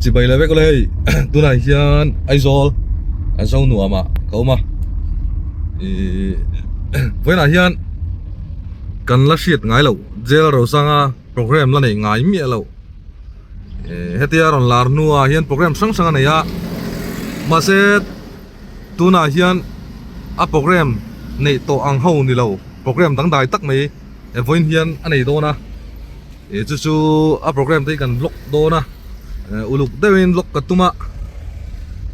Chibai leh vek ule hei tunah hian Aizawl a zo nuam ah ka awm a ihh vawiinah hian kan la hriat ngai loh jail rosanga program la neih ngai miah loh ihh hetia rawn lar hnuah hian program hrang hrang a nei a mahse tunah hian a program neih tawh ang ho ni lo program dangdai tak mai vawiin hian a nei dawn a. Ih chu chu a program te hi kan vlog dawn a eh uluk deuhin vlog ka tum a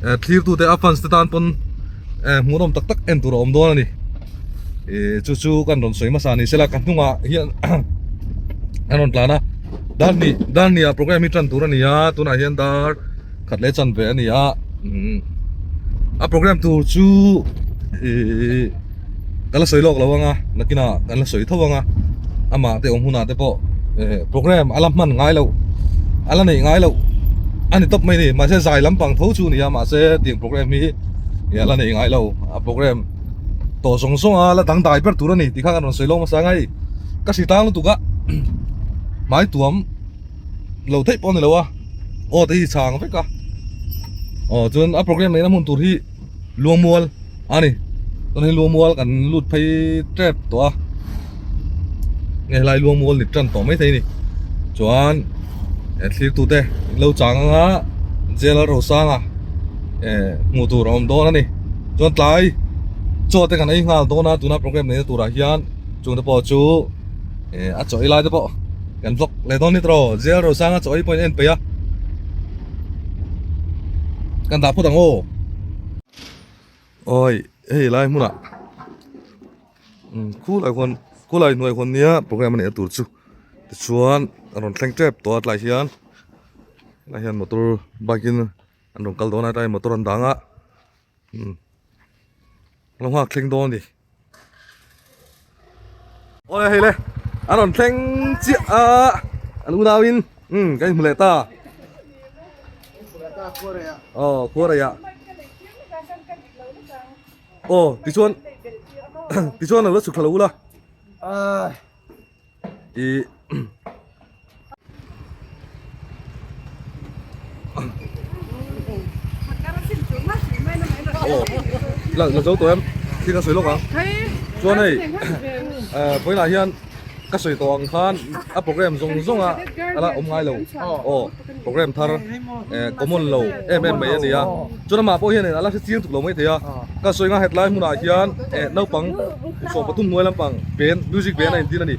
eh thlir tute a fans te tan pawn eh hmuhnawm tak tak en tur a awm dawn a ni ih chu chu kan rawn sawi hmasa ni sela ka hnungah hian an rawn tlan a dar hnih dar hnih ah program hi tan tur a ni a tunah hian dar khat leh chanve a ni a umm a program tur chu ihh ka la sawi lawk lo ang a nakinah kan la sawi tho ang a amah te awm hunah te pawh eh program a la hman ngai loh a la neih ngai loh a ni tawp mai a ni mahse zai lampang tho chu a ni a mahse tiang program hi a la neih ngai lo a program tawh zawng zawng a la dangdai ber tur a ni tih kha kan rawn sawi lawk hmasa ang a hei ka hri tang lutuk a hmai tuam lo theih pawh a ni lo a aw te hi chhang vek a aw chuan a program neihna hmun tur hi Luangmual a ni chuan hei Luangmual kan lut phei tep tawh a nge helai Luangmual ni tan tawh maithei a ni chuan eh thlir tute in lo chang anga jail a rosanga eh hmuh tur a awm dawn a ni chuan tlai chaw te kan ei nghal dawn a tuna program neihna turah hian chung te pawh chu eh a chaw ei lai te pawh kan vlog leh dawn a ni tawh jail rosanga chaw ei pawh in en peih a. Kan dah phawt ang aw. Awi hei lai hmunah khulai khuan khulai hnuai khuan nia program a neih tur chu tichuan a rawn thleng tep tawh a tlai hian helai hian motor bike in an rawn kal dawn a tlai motor an dang a lo nghak thleng dawn a ni. Awle hei le a rawn thleng chiah a an unau in umm kan inhmu leh ta aw khuarei ah aw tichuan tichuan lo la chhuk thla lo ula ih La la zo tawh em thil ka sawi lawk ang chuan hei eh vawiinah hian ka sawi tawh ang khan a program zawng zawng a a la awm ngai lo aw program thar eh common lo em em mai a ni a chuan amah pawh hian a la hre chiang tuk lo maithei a ka sawi nga hetlai hmunah hian eh naupang sawm pathum hnuai lampang band music band a intin a ni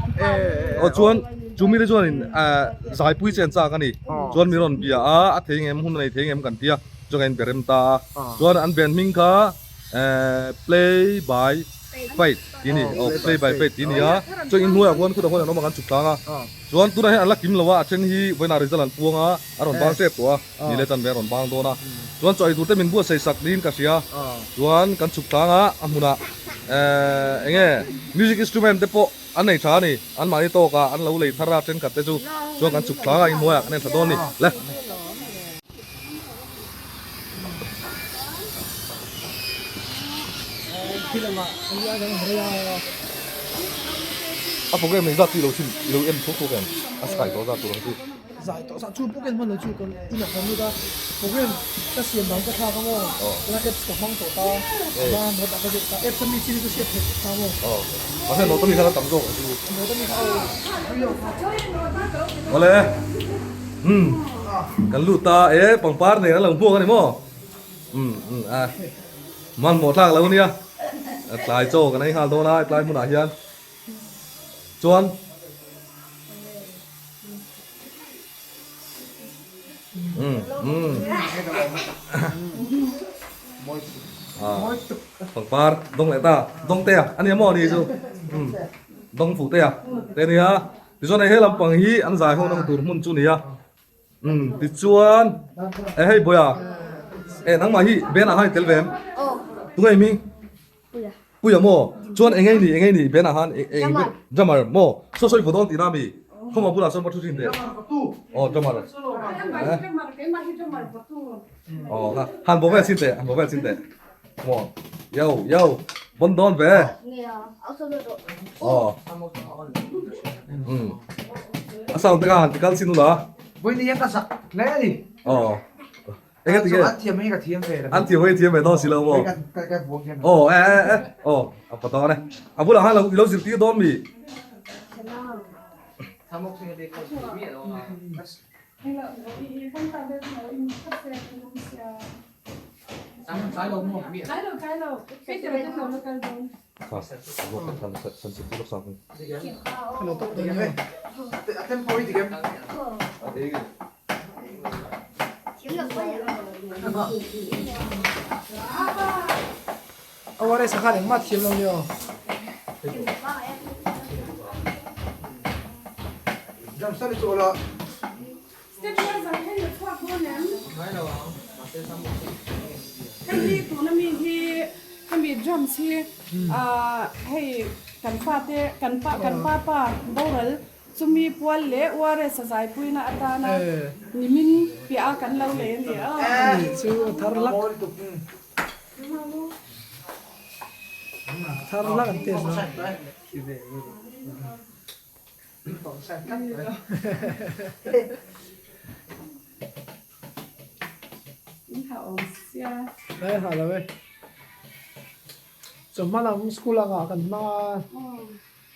aw chuan chu mite chuanin eh zaipui chen chak a ni chuan mi rawn bia a a thei ngem hun a nei thei ngem kan tia chuan ka inbe rem ta a chuan an band hming kha eh play by fate tih a ni aw play by fate tih a ni a chuan inhnuaiah khuan khutah khuan an awm a kan chhuk tlang a chuan tunah hian an la kim lo a a then hi vawiinah result an puang a a rawn bang tep tawh a ni le chan ve a rawn bang dawn a chuan chaw ei tur te min buatsaih sak niin ka hria chuan kan chhuk tlang a a hmunah ehh eng nge music instrument te pawh an nei tha a ni an mahni tawk ah an lo lei thar a thenkhat te chu chuan kan chhuk tlang a inhnuaiah kan en thla dawn a ni le. A program nei zat chu i lo chhim i lo en thuk thuk em a sky tawh zat tur ang chu. Zai tawh zat chu pawh ka en hman lo chu kan inah kan lut a program ka siam dang ka thlak a maw tuna apps ka hmang tawh ta a note ah ka ziak ta apps a mi chin hi ka hriat theih tawh ta maw. Aw mahse note a mi khan a tam zawk ang chu. Note a mi kha aw real kha. Awle umm kan lut ta e pangpar nen an lo hmuak a ni maw umm umm a hmanhmawh thlak lo ania tlai chaw kan ei nghal dawn a tlai hmunah hian chuan. Pangpar dawng leh ta dawng te a ania maw ni chu dawng fuh te a te ania tichuan hei he lampang hi an zai ho na tur hmun chu nia tichuan eh hei bawia eh nangmah hi ben ah khan i tel ve em tunge i hming. Puia maw? Chuan eng ei ni, eng ei ni Bena khan eng ber drummer maw? Saw sawi vaw dawn tihna mi? Khawma bulah sawn va thu thin teh. Aw drummer. Aw kha han vaw vel chin teh, han vaw vel chin teh. Maw? Yo yo bon dawn ve. Aw. Um. A sound te kha han ti kal chin ula. Vawiin hian ka zak hle a ni. Aw. Enga ti nge? An thiam hi ka thiam ve lo. An thiam hi thiam ve dawn si lo maw? Ka ka vuang hian. Aw e e e aw a pa dawn e. A bulah khan i lo zirtir dawn mi? Aware sakhan engmah thiam lo nia. Hei hi tuna mi hi hemi drums hi ah hei kan fate kan pa kan pa pa boral chumi pual leh URS a zaipuina atana nimin piah a kan lo lei a ni a. Chu thar lak thar lak an test a. Nai ha lo e. Chawhma lam school anga kan hmang a,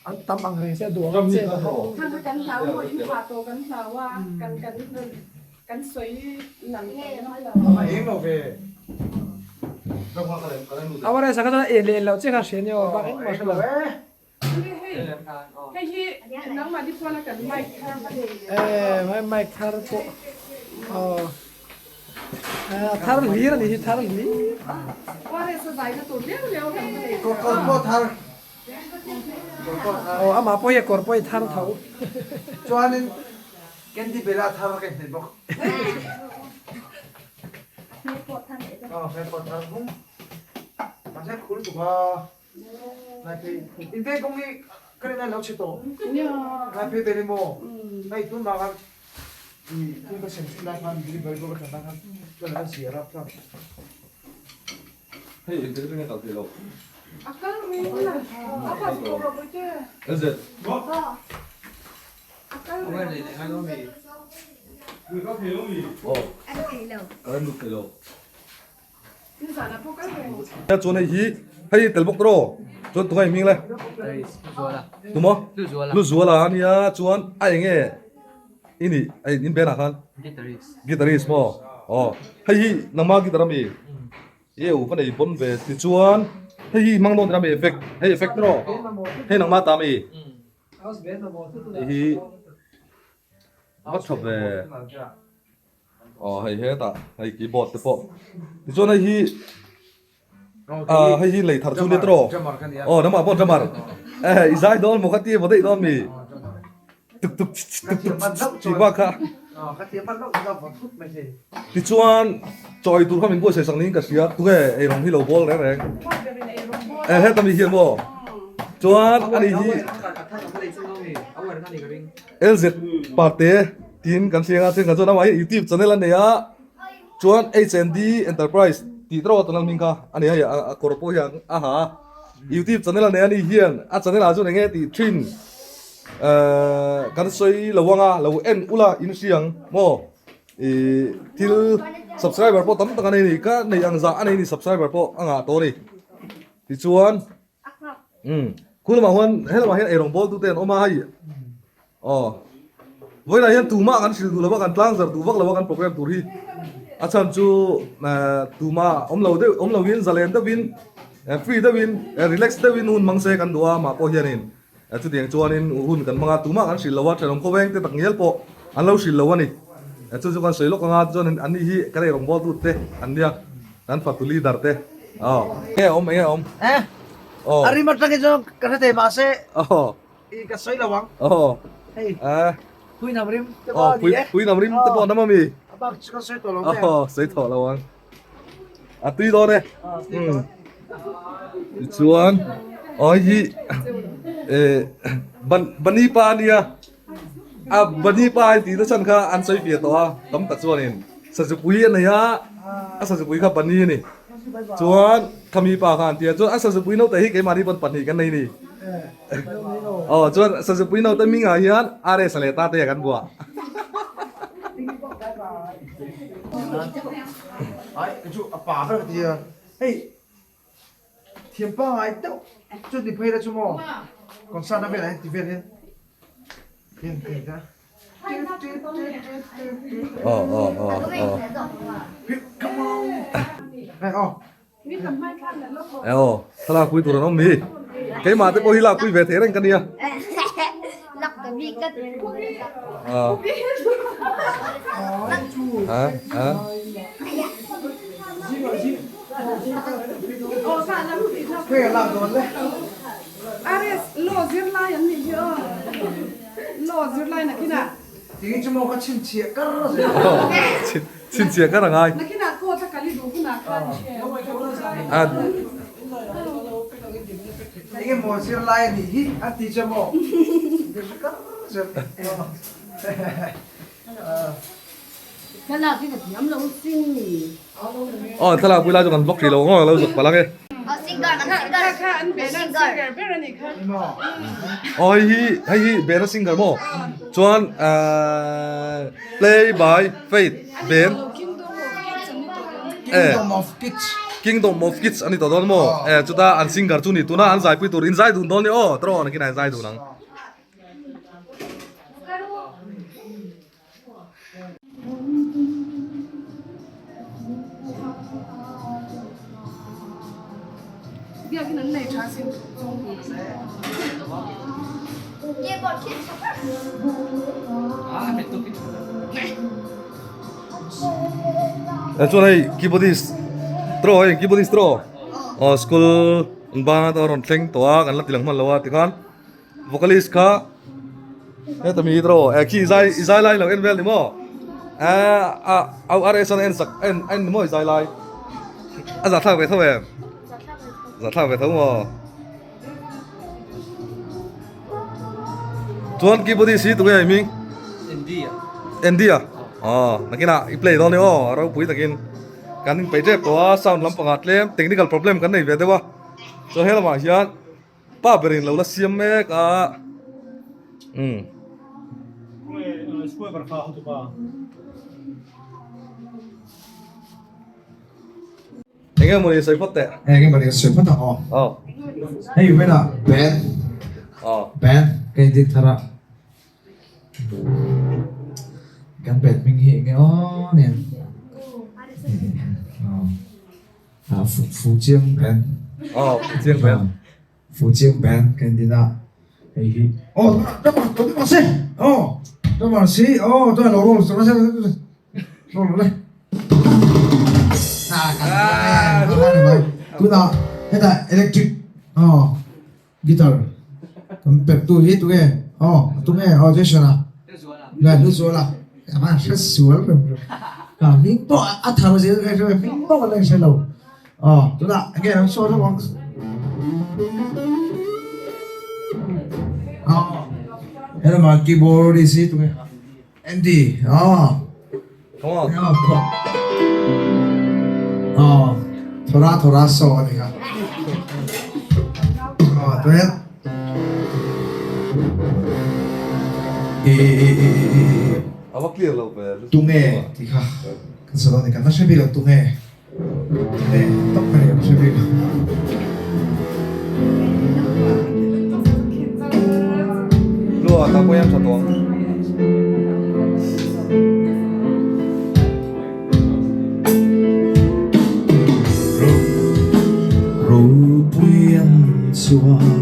an tam ang reng sia duh ang che ta ho. Kan hlau maw in thah tawh kan hlau a, kan kan kan sawi lang tawh lo. Eng lo ve. Aware sakha chuan en leh en loh che kha hria nia aw bak engmah hre lo. Hei hi nangmah ni pawna kan mic thar va nei le. Eh mic thar pawh aw thar hlir a nih hi thar hlir. Ware sa zai na tur liau liau kan va nei. Kawr pawh thar. Kawr pawh thar. Aw amah pawh hi a kawr pawh hi thar tho. Chuanin Candy Bella thar ka inhnaih bawk. Hmel pawh thar leh dawn. Aw hmel pawh thar bawk. Mahse khul tuk a. In veng kawng hi ka rin a lo chhe tawh. Lai phei ber emaw hei tun vang a i thil ka sem chhun lai khan delivery pawh ka tan lai khan chuan an zir a chuan. Hei engtik atangin a kal thei lo. A kal reng a, a bus pawh rawh bawihte. LZ. A kal reng. Aw. Ka lut thei lo. Chuan hei hi hei tel bawk tawh chuan tungai hming le tumaw lu zuala ania chuan a eng nge i nih a in ben ah khan guitarist maw aw hei hi nangma guitar ami eu va nei pawn ve tichuan hei hi hmang dawn ami effect hei effect tawh hei nangma ta ami hei hi va tha ve. Aw hei hetah hei keyboard te pawh tichuan hei hi ah hei hi lei thar chu nia tawh aw nangmah pawh drummer eh i zai dawn maw kha ti emaw daih dawn mi tuk tuk tuk tuk tih bak kha tichuan chaw ei tur kha min buatsaih sak niin ka hria tunge eirawng hi lo bawl reng reng eh heta mi hian maw chuan ani hi. LZ Parte tiin kan hriang a thenkhat chuan amah hi youtube channel a nei a chuan H&D Enterprise tih tawk a channel hming kha a nei a hei a kawr pawh hi a ha a youtube channel a nei a ni hian a channel ah chuan eng nge tih thin ehh kan sawi lo ang a lo en ula in hriang maw ih thil subscriber pawh tam tak a nei a ni ka nei ang zah a nei a ni subscriber pawh a ngah tawh a ni tichuan. Umm khu lamah huan he lamah hian eirawng bawl tute an awm a hei aw vawiinah hian tumah kan hrilh duh lo a kan tlang zar duh vak lo a kan program tur hi a chhan chu eh tumah awm lo deuh awm lovin zalen deuhin eh free deuhin eh relax deuhin hun hmang se kan duh a amah pawh hianin eh chutiang chuanin hun kan hmang a tumah kan hrilh lo a thenawm khawveng te tak ngial pawh an lo hrilh lo a ni eh chu chu kan sawi lawk ang a chuanin an ni hi kan eirawng bawl tute an nia. Kan fatu leader te. Aw. Enge awm enge awm. Eh. Aw. A rim atangin chuan ka hre thei mahse. Aw. I ka sawi lo ang. Aw. Hei. Eh. Pui nam rim te pawh a ni e. Pui nam rim te pawh a nam ami. A bak chu ka sawi tawh lo mai ang. Aw sawi tawh lo ang. A tui dawn e. Um. Tichuan aw hei hi eh ban bani pa ania. A bani pa hi tih na chhan kha an sawi fiah tawh a tam tak chuanin sazupui a nei a a sazupui kha bani a ni chuan khami pa kha an ti a chuan a sazupui naute hi keimahni pawn pahnih kan nei a ni aw chuan sazupui naute hmingah hian RS leh Tate kan buah. pa ber ka ti a hei thiam pangai deuh chu ni phei la chu maw concert na velah hian ti vel hian hian thei ta come on hei aw Aw thlalak pui tur an awm hi keimah te pawh hi lak pui ve thei reng ka nia Chhinchhiah kar a ngai. Engemaw zirlai a nih hi a ti che maw? Aw thlalak pui lai chu kan vlog hrih lo ang aw lo zuk palh ang e. Aw hei hi hei hi Bena singer maw chuan Play by Faith Ben Kingdom of Kids Kingdom of Kids a ni tawh dawn maw eh chuta an singer chu ni tuna an zaipui tur in zai dun dawn ni aw tawh nakin ah in zai dun ang. Chuan hei keyboardist tawh hei keyboardist tawh aw school an bang a rawn thleng tawh a kan la ti lang hman lo a tikhan vocalist kha heta mi tawh eh khi zai i zai lai lo en vel ni maw eh a au RS an en sak en en ni maw i zai lai a zahthlak ve tho em zahthlak ve tho maw. Chuan keyboardist hi tunge hming? Andy a. Andy a? Aw, nakinah i play dawn ni aw, ropui takin kan inpeih tep tawh a, sound lampangah tlem technical problem kan nei ve deuh a, chuan he lamah hian pa berin lo la siam mek a, umm. Enge maw ni sawi phawt teh. Enge maw ni sawi phawt ang aw. Aw. Hei vena band. Aw. Band ka in din thar a. Kan band hming hi enge aw nen. Aw. Fu Chiang band. Aw, Fu Chiang band. Fu Chiang band ka in din a. Hei hi. Aw, drummer drummer si. Aw, drummer si. Aw, chuan lo roll se. Tunah hetah electric aw guitar kan perh tu hi tunge aw tunge aw Jason a nge Hluzuala a hre sual rem rem a hming pawh a thar zel ka hre hming pawh ka la hre lo aw tunah enge an sawi hlawm ang aw helama keyboardist hi tunge. Andy, aw. Come on. Aw, thora thora so a ni kha. Aw, tuan. I i i i i. Ava clear lo ve. Tunge ti kha. Kan sa ni kan na hre bik lo tunge. Tunge top ka ni kan hre bik lo. Lua ta ko yam tha tawng. Ropui an chuan.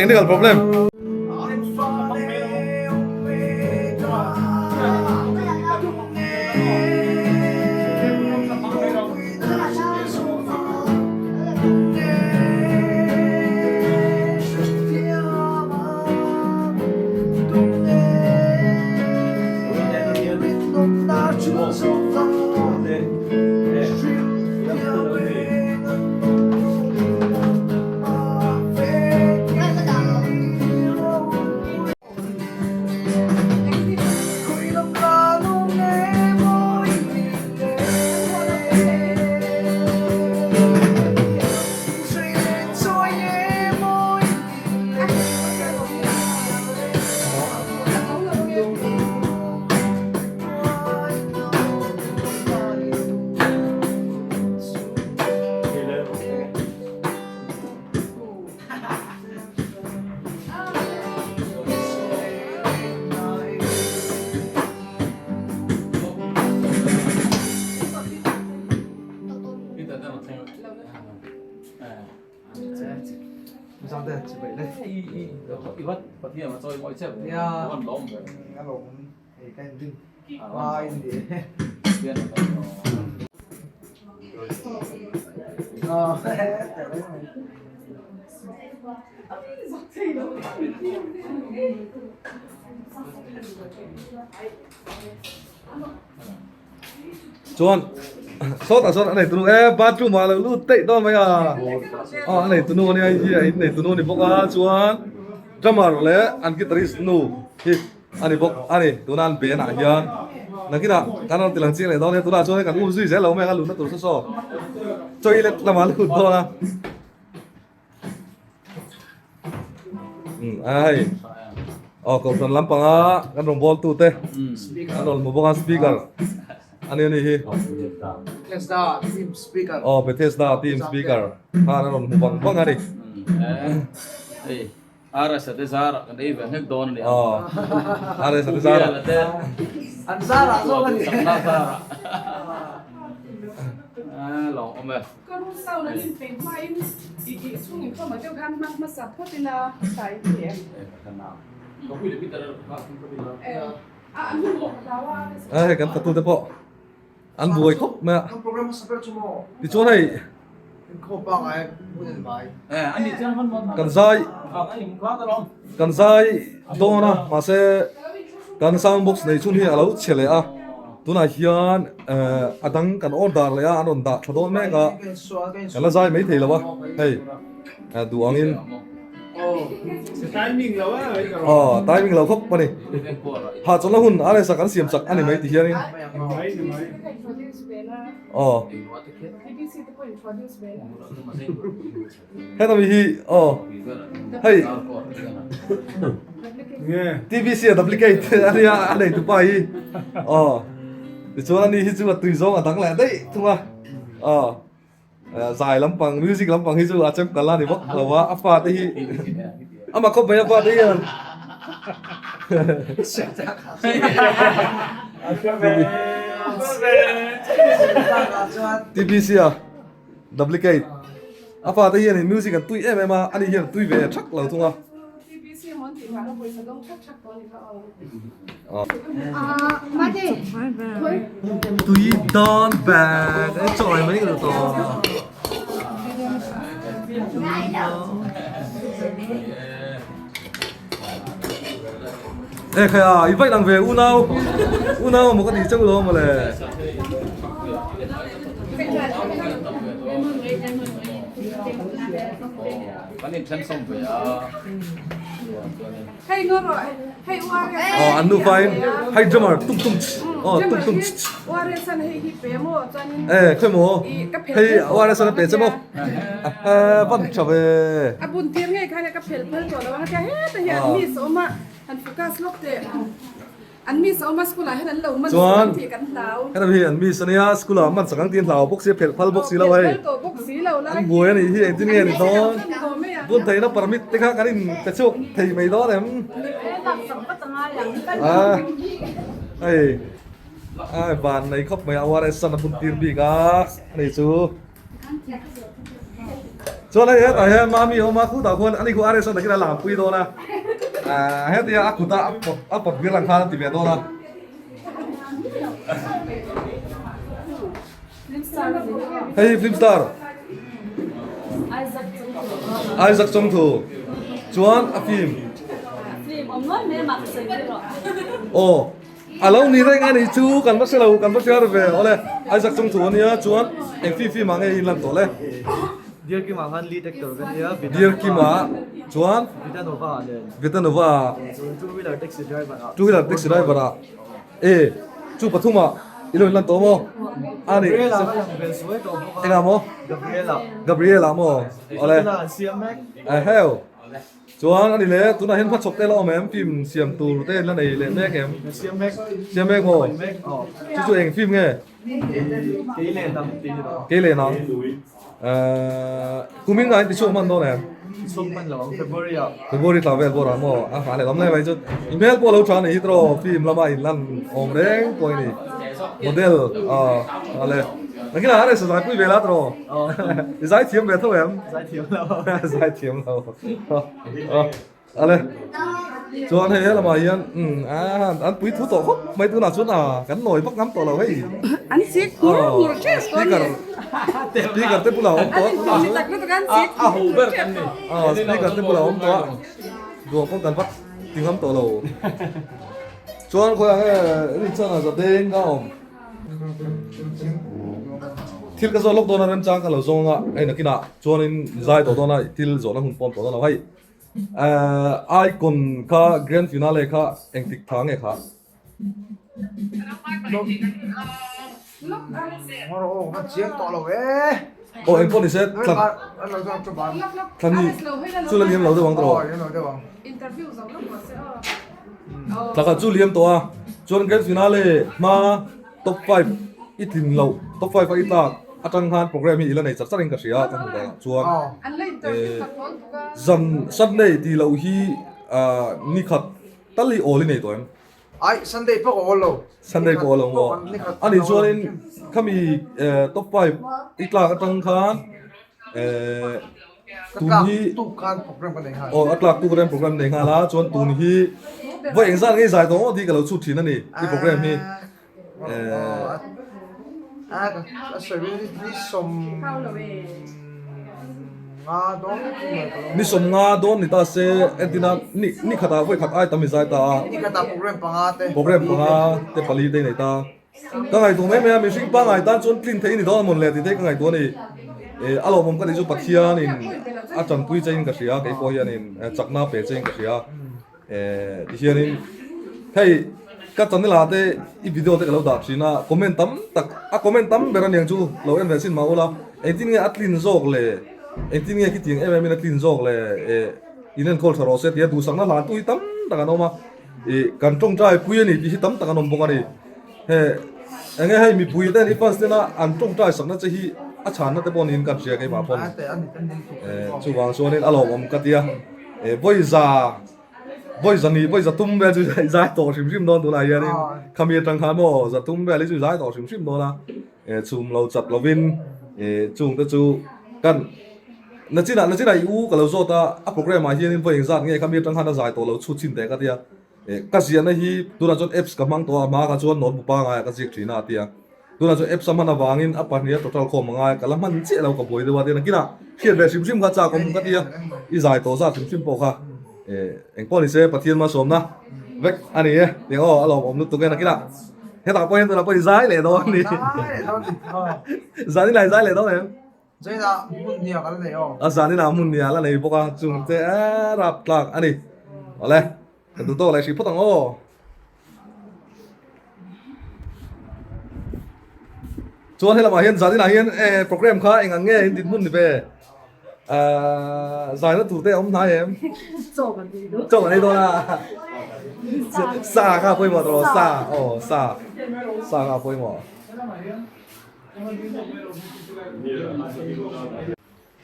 Technical problem. Chuan sawtah sawn a nei tunu e bathroom ah a lo lut daih dawn mai a aw a nei tunu ania hei hi a innei tunu a ni bawk a chuan drummer leh an guitarist nu hi a ni bawk a ni tuna an band ah hian nakinah kan rawn ti lang chiang leh dawn nia tunah chuan hei kan um zui zel lo mai ang a luhna tur saw saw toilet lamah a lut dawn a a hei aw kohhran lampanga kan rawn bawl tute an rawn hmu bawk a speaker a ni a ni hi aw Bethesda team speaker khan a rawn hmu vang vang a ni. RS te zarah kan ei ve hlek dawn a ni a. Aw, RS te zarah. An zarah zawk a ni. Sakna zarah. Lawng awm e. Ka room sound an inpeih hmain i i chhung inkhawm ah deuh khan hmang hmasa phawt ila tlai a ni em? A an hun pawh ka hlau a. A hei kan fatu te pawh an buai khawp mai a. Tichuan hei kan zai kan zai dawn a mahse kan sound box nei chhun hi a lo chhe leh a tunah hian a dang kan order leh a an rawn dah tha dawn mek a kan la zai mai thei lo a hei duh angin aw timing lo khawp a ni hahchawlhna hun a resa kan siam chak a ni mai ti hianin aw. Heta mi hi aw hei TBC a duplicate a nia a nei tupa hi aw tichuan ani hi chu a tui zawng a dang leh daih thung a aw zai lampang music lampang hi chu a chem kal a ni bawk lo a a fate hi amah khawp mai a fate hian TBC a duplicate a fate hian in music an tui em em a ani hian a tui ve thak lo thung a. Tui dawn bag a chawi mai ka duh tawh. E khai a i vaih lang ve unau unau maw ka tih chauh lo mawle. Aw an nufa in hei drummer tum tum aw tum tum e khawi maw hei ORS an a pe che maw van tha ve. Chuan heta hi an miss ania school ah man sak ang tiin hlau bawk si a phelh phal bawk si lo hei an buai a nih hi engtin nge ni dawn bun theihna permit te kha kan in pe chhuak thei mai dawn em a hei ai van nei khawp mai a ORS an a bun tir bik a ani chu Chuan hei hetah hian mami a awm a khutah khuan ani khu RS a takin a lampui dawn a ah hetia a kut a a pawt a pawt vir ang khan a ti ve dawn a. Hei hi film star Isaac Chawngthu chuan a film aw. A lo ni reng a nih chu kan va hre lo kan va hriar ve awle Isaac chung thu ania chuan eng fi film ah nge in lan tawh le Dear Kim ah khan lead actor ka nia Dear Kim ah chuan Vitanova ah nen Vitanova ah chuan two wheeler taxi driver ah two wheeler taxi driver ah e chu pathum ah i lo in lan tawh maw a ni Gabriel ah ka lang ve suai tawh bawk a engah maw Gabriel ah Gabriel ah maw awle Tunah an siam mek eheu Chuan a ni le, tunah hian hmachhawk te la awm em? Film siam tur te la nei leh mek em? Siam mek. Siam mek maw? Chu chu eng film nge? Kei leh nang tih ni lo. Kei leh nang. Ehh kumin ngaiin ti chhuak hman dawn em? Ti chhuak hman lo ang February ah. February thla vel bawrah maw? A hma leh lam lai mai chu i hmel pawh a lo tha a nih hi tiraw film lama in lan awm reng pawh i ni. Model ah a le. Nakin ah RS zai pui ve la tawh. I zai thiam ve tho em? Zai thiam lo. Zai thiam lo. Ale. Chuan hei helamah hian an pui thu tawh khawp mai tunah chuan a kan nawi vak ngam tawh lo hei. An sik ngur ngur ṭep tawh a ni. Speaker te bulah a awm tawh a tunah chuan. A ho ber kan ni. Speaker te bulah a awm tawh a. Duang pawh kan vak ti ngam tawh lo. Chuan khawiah nge Richard-a zadeng ka awm. Thil ka zawh lawk dawn a remchang ka lo zawng a, hei nakinah chuanin zai tawh dawn a, thil zawhna hun pawm tawh dawn lo. Hei Icon kha grand finale kha engtik tha nge kha? Aw engpawh ni se thla thla ni chu la liam lo deuh ang tawh. Thla khat chu liam tawh a, chuan grand finale hma top 5 i tlin loh top 5 a i tlak atang khan program hi i la nei char char in ka hria ka hmuh danah chuan zan Sunday tih loh hi ni khat tal hi awl i nei tawh em? Ai Sunday pawh ka awl lo. Sunday pawh awl lo maw? Ani chuanin khami top 5 i tlak atang khan tun hi tuk khan program ka nei nghal. Aw a tlak tuk rem program nei nghal a chuan tun hi vawi engzat nge zai tawh tih ka lo chhut thin a ni i program hi. A sawi ni sawm nga dawn ni sawm nga dawn ni ta se entina ni ni khatah vawi khat ai tam i zai ta a. Ni khatah program panga te program panga te pali te nei ta. Ka ngaihtuah mai mai a, mihring pangngai tan chuan tlin theih a ni dawn a mawn le tih te ka ngaihtuah a ni. A lawmawm ka tih chu Pathianin a tanpui chein ka hria, kei pawh hianin chakna pe chein ka hria. Tihianin hei ka channel ah te i video te ka lo dah thin a, comment tam tak, a comment tam ber aniang chu lo en ve chin mah ula, engtin nge a tlin zawk le, engtin nge khitiang em em in a tlin zawk le, in enkawl tha rawh se tia duhsakna hlantu hi tam tak an awm a. Ih kan tawngtai pui a ni tih hi tam tak an awm bawk a ni. He enge hei mipui ten i fans tena an tawngtai sakna che hi a chhanna te pawh niin kan hria keimah pawn. Eh chuvang chuanin a lawmawm ka tia. Eh vawi za vawi za ni vawi za tum vel chu zai tawh hrim hrim dawn tunah hianin khami atang khan maw za tum vel hi chu zai tawh hrim hrim dawn a. Eh chhum lo chat lovin eh chung te chu kan Nachinah nachinah i u ka lo zawt a, a program ah hianin vawi engzat nge kha mi atang khan a zai tawh lo chhut chhin teh ka tia. Eh ka ziahna hi tunah chuan apps ka hmang tawh a, hma kha chuan notebook pangai ah ka ziak thin a a tia. Tunah chuan apps a hman avangin a pahnih a total khawm a ngai a, ka la hman chiah lo ka buai deuh a tia. Nakinah hriat ve hrim hrim kha chak awm ka tia, i zai tawh zat hrim hrim pawh kha eh engpawh ni se Pathian malsawmna vek a ni e tiang aw a lawmawm lutuk e nakinah hetah pawh hian tunah pawh i zai leh dawn a ni. Zan i lai zai leh dawn em? Zainah hmun hniak a la nei aw. A zaninah hmun hniak a la nei bawk a, chung te rap tlak a ni. Awle, ka duh tawk leh hrih phawt ang aw. Chuan helamah hian zaninah hian program kha eng ang nge in dinhmun ni ve? Zaina tur te a awm hnai em? Chaw kan ei dawn. Chaw kan ei dawn a. Sa kha pawimawh tawh lo, sa aw sa sa kha pawimawh.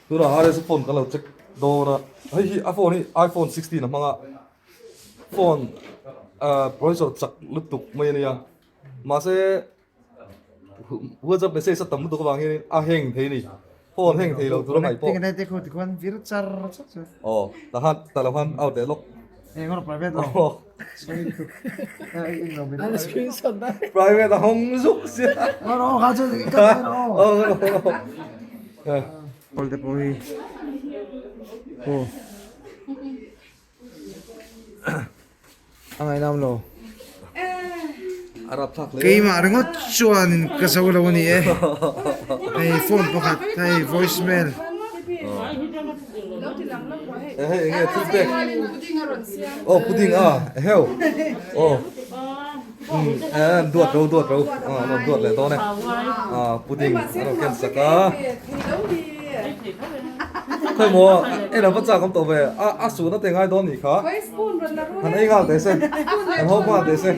Tunah RS phone kan lo check dawn a, hei hi a phone hi iPhone 16 a hmang a, phone ah processor chak lutuk mai a nia, mahse WhatsApp message a tam lutuk avang hian a hang thei a ni, phone hang thei lo tur a ngaih pawh. Aw tahan tah lo khan out leh lawk. Aw. Private a hawng zuk sia. A rap thlak hle. Keimah ringawt chuanin ka zo lo a ni e. Hei phone pakhat hei voice mail. Hei enge thil pek. Oh pudding a eheu. Oh. Eh duat ro duat ro. Ah no duat leh dawn e. Ah pudding a rawn ken sak a. Khawi maw en a va chak awm tawh ve. A a suhna te ngai dawn nih kha. Han ei nghal teh se. Han hawp nghal teh se.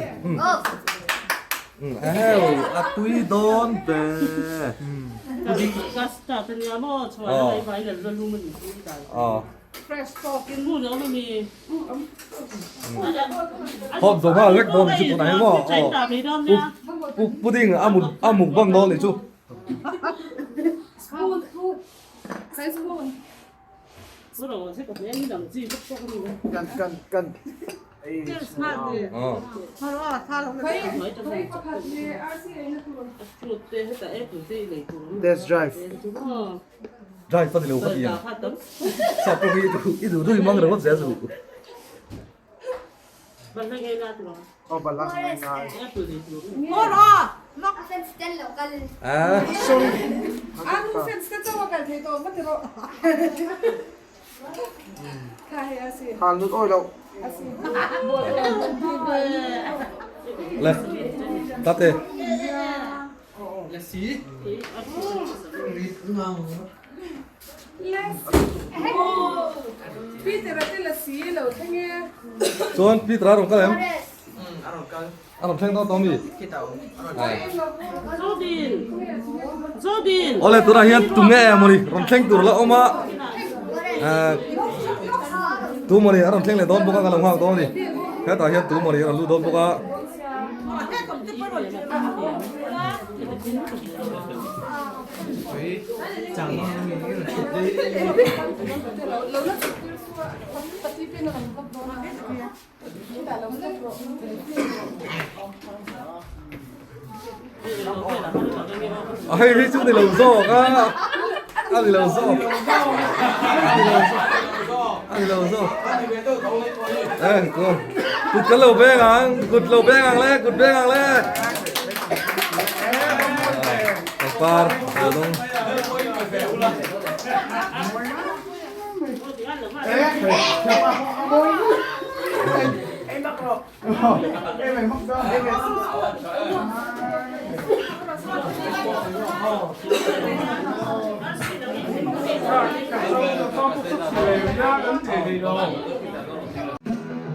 Eheu a tui dawn ve. Aw. Hawp zawh nghal vek dawn chu tunah hian maw aw. Pudding a mukbang dawn nih chu. Khai spoon. Kan kan kan Test drive. Drive a ni lo ka ti ang. Sap pawh hi i duh duh i mang ringawt zel chu. Le tate. Chuan Peter a rawn kal em? A rawn thleng dawn tawh mi? Awle tunah hian tunge mawni rawn thleng tur la awm a tu mawni a rawn thleng leh dawn bawk a ka lo nghak dawn a ni hetah hian tu mawni a rawn lut dawn bawk a. A hei hi chu ni lo zawk a a ni lo zawk a ni lo zawk e kut kan lo beng ang kut lo beng ang le kut beng ang le pangpar lo dawng.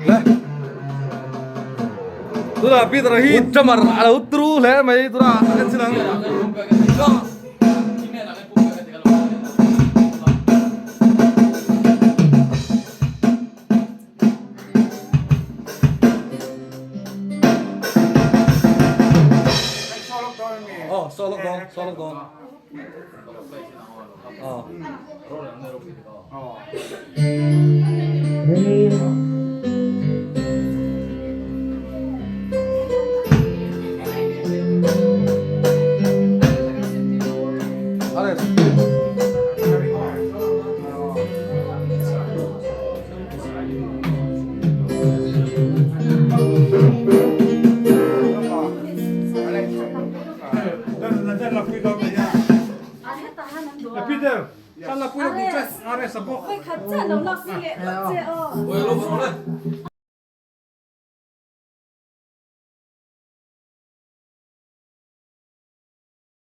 Le tunah Peter hi drummer a lo tru hle mai tunah a en chin ang. Oh, solo dawn, solo dawn. Oh. Peter,